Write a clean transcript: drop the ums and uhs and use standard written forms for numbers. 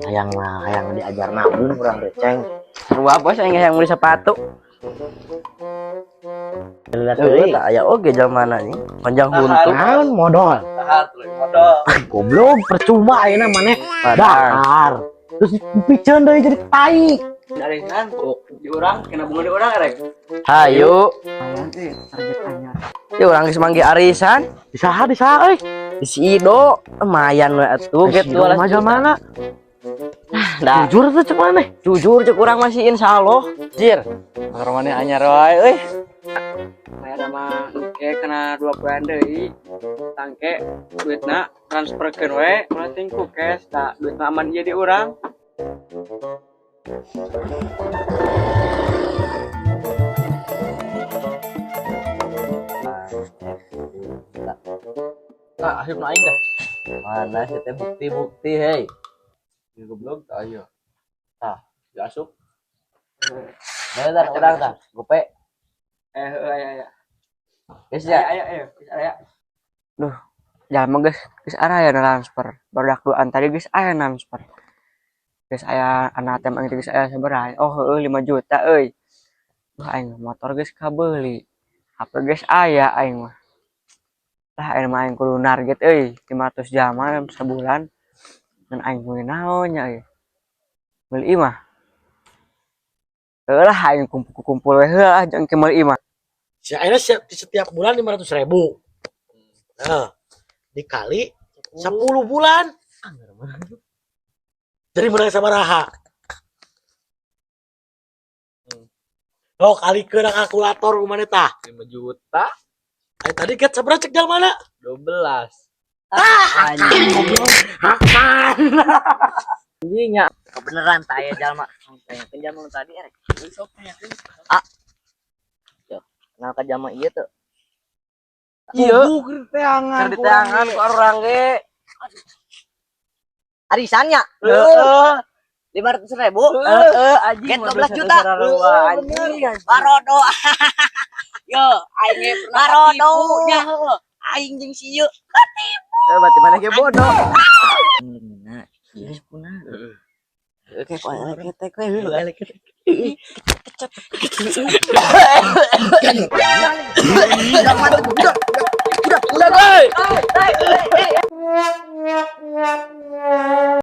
Hayang mah hayang diajar nabung urang teh, Ceng. Sarua, Bos, aing hayang meuli sepatu. Lihat Heuh, deui. tah aya oge jalmana nih. Panjang huntu. Naon modal? Modal. Goblok, percuma ayeuna maneh. Dahar. Terus piceun deui jadi tai. Arisan di urang kena bunga di urang erek. Hayu. Nanti target anyar. Ya urang geus manggih arisan. Di saha, di saha euy? Di si Ido lumayan we atuh Si gitu. Ido mah mana? Dah. Jujur tuh cek maneh. Jujur cek urang masih insyaallah. Jir. Motor mana anyar wae euy. Bayar sama engke kena 2 poin deui. Tangke duitna transferkeun we ulah ting ku cash, tah duitna aman ieu di urang. Ah, asup nu aing dah. Mana sih teh bukti-bukti, hei. Ya goblok tah ieu. Tah, asup. Nah, tah urang tah, gope. Eh heueuh, aya aya. Geus ya. Aya aya geus aya. Duh, jalma geus geus aya transfer. Barudak duaan tadi geus aya transfer. Geus aya anak ATM aing teh geus aya sabaraha? Oh heueuh, 5 juta euy. Wah, aing motor geus kabeuli. HP geus aya aing mah. Lah, aing mah aing kudu narget euy 500 jalma sabulan. Ngan aing meuli naon nya euy? Meuli imah. Heueuh lah, aing kumpul-kumpul we heula jeung ke meuli imah. Si ayeuna setiap bulan 500 ribu. Nah, dikali 10 bulan. Jadi menang sabaraha? Oh, kali ke kalkulator kumaha tah? 5 juta. Ay, tadi get sabaraha cek jalmana? 12. Anjing. Goblok. Hakan. Anjing nya. Kebeneran tah aya jalma. Tanyakeun jalma nu tadi erek. Ah. Yo, kenal ka jalma ieu tuh. Iya. Keur teangan. Keur diteangan ku urang ge. Arisannya Heeh. 500 ribu. Heeh, anjing. Get 12 juta. Anjing. Barodo. Yo, aing ge pernah Barodo. katipu nya. Aing jeung si ieu. Eh, berarti mana ge bodoh. Nah, ieu sepuna. Oke, kok elek teh we elek. Udah, udah, woi.